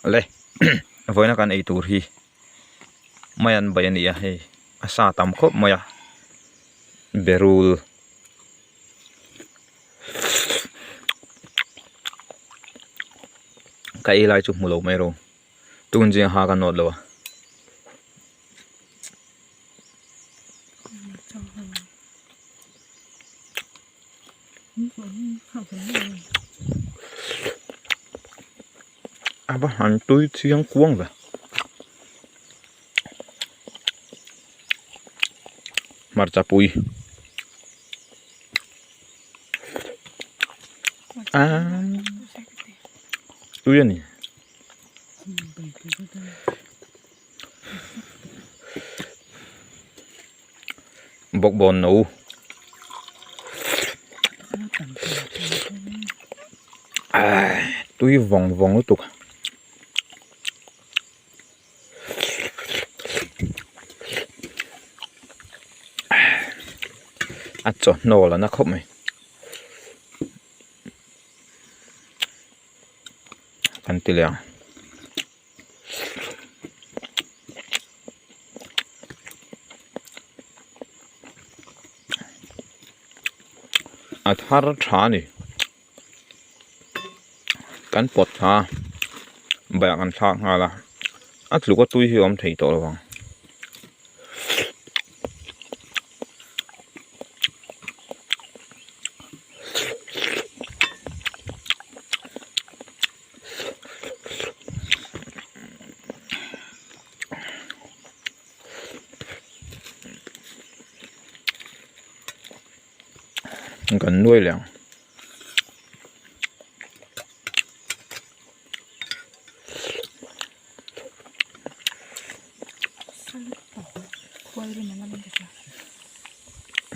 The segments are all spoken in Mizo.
Le vawiina kan ei tur hi mai an bai a ni a hei a sa tam khawp mai a berul ka ei lai chu hmu lo mai rawh tun zing ha ka nawt lo a. A va han tui chiang kuang ve hmarcha pui aaa tui a ni. Bawkbawn no tui vawng vawng lutuk a chawhnaw la na khawp mai kan ti leh ang. A thar tha a ni kan pawt thla a baiah kan thlak nghal a a tluk a tui hi a awm thei tawh lo ang. Kan nuai leh ang.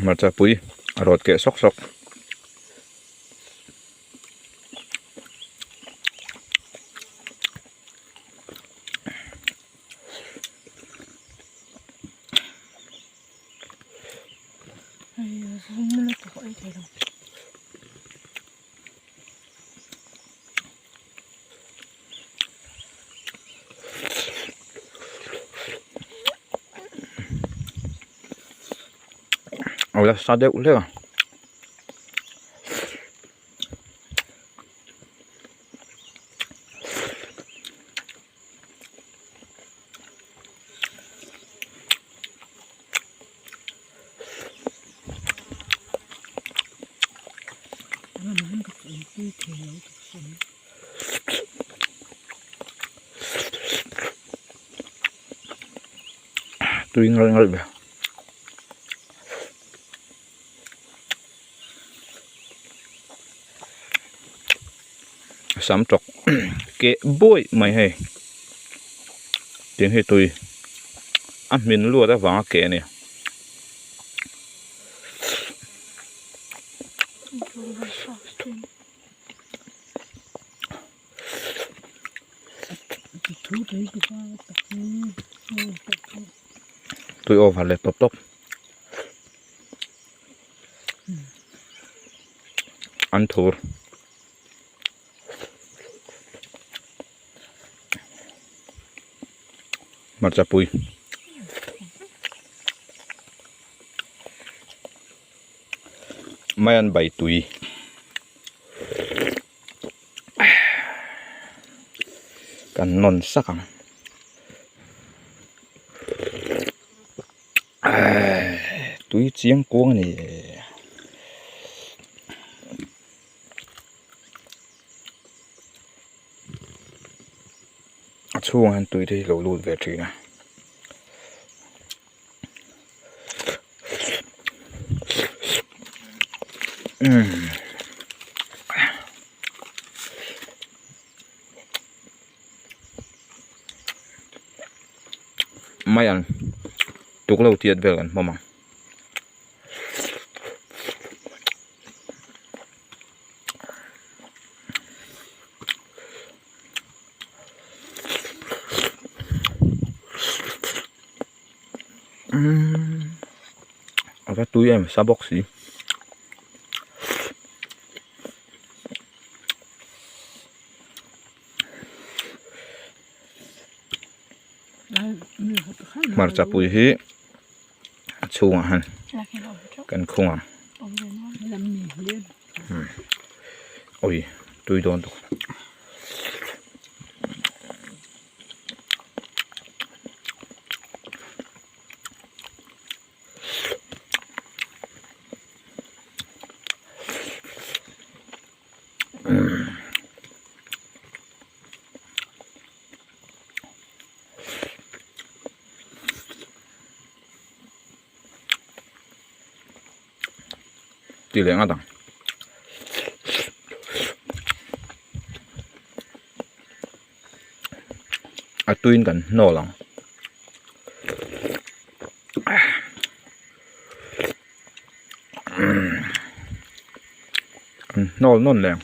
Hmarcha pui a rawt keh sawk sawk. A la sa deuh hlek a. Tui ngal ngal ve. Sam tawk keh buaih mai hei tiang hi tui a hmin luat avanga keh a ni. Tui over leh tawp tawp. An thur. Hmarcha pui. Mai an bai tui. Kan nawn sak ang. Tui chiang kuang a ni. A chhungah hian tui te hi lo lut ve thin a. Umm. Mai ang tuk lo tiat vel kan hmawm ang. Umm a va tui em sa bawk si. Hmarcha pui hi a chhungah hian kan khung ang awi tui dawn tawh. Ti leh ngat ang. A tuiin kan hnawl ang. An hnawl nawn leh ang.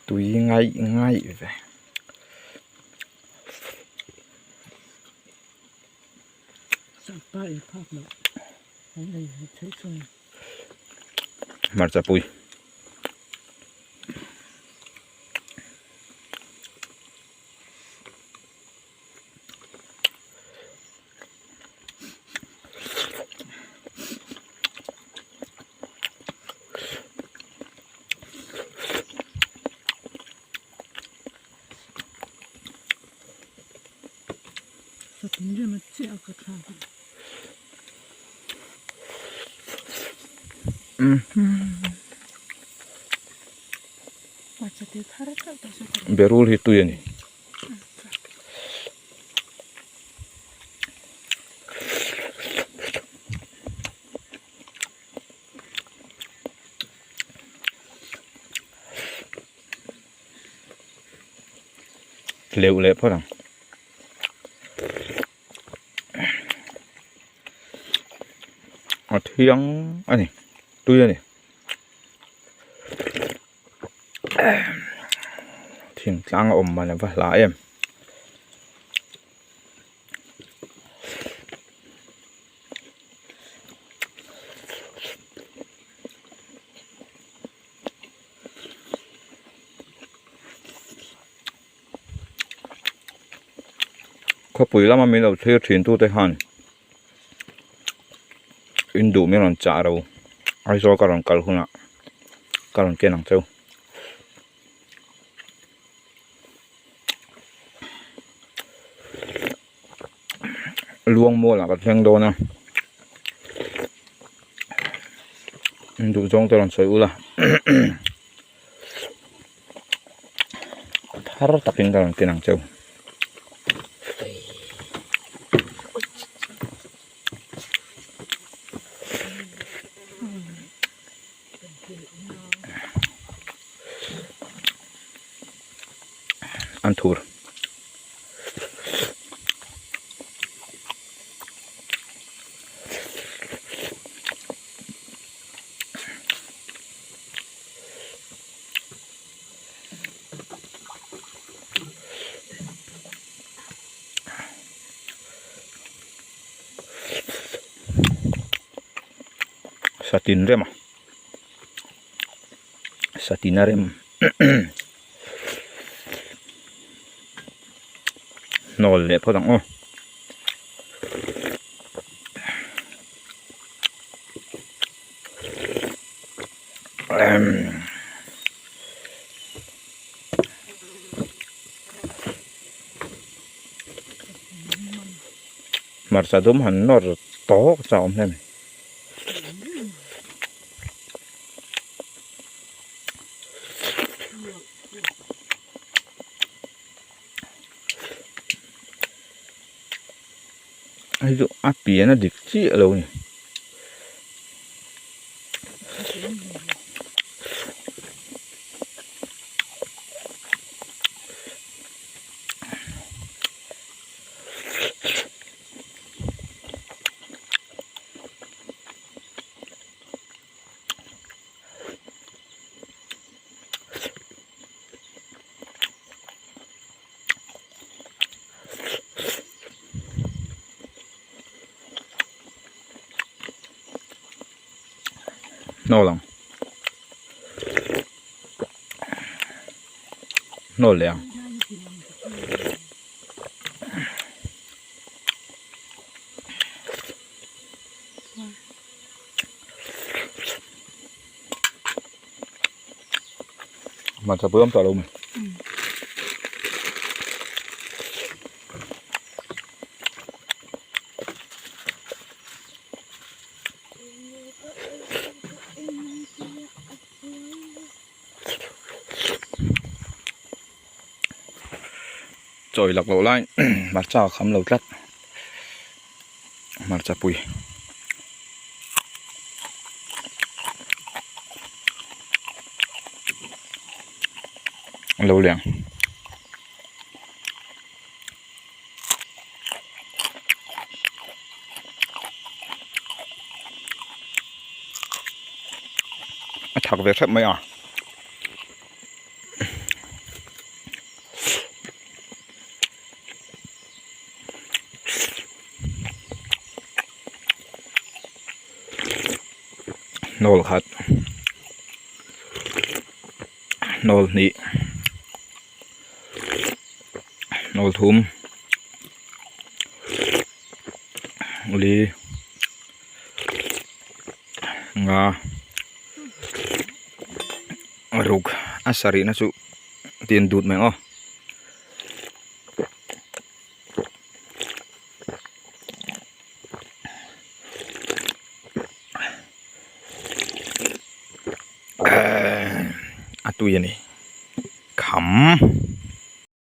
Tui ngaih ngaih ve. Hmarcha pui. Berul hi tui a ni. Leuh leh phawt ang. A thiang a ni tui a ni thingtlang a awm man a va hla em. Khawpui lama min lo thlir thin tute khan in duh min rawn chah ro Aizawl ka rawn kal hunah ka rawn ken ang cheu. Luang mual ah ka thleng dawn a in duh zawng te rawn sawi ula thar takin ka rawn ken ang cheu. An thur. Satin rem a satin a rem hnawl leh phawt ang aw. Hmarcha dum han nawr tawk chak awm hle mai. Hei chu a pian a dik chiah lo a ni. Hnawl ang. Hnawl leh ang. Hmarcha pui awm tawh lo mai. Chawi lak loh laiin hmarcha a kham lo tlat hmarcha pui. Lo leng. A thak ve hrep mai a. Hnawl khat hnawl hnih hnawl thum li nga ruk a sarihna chu tin dut mai ang aw. A tui a ni kham.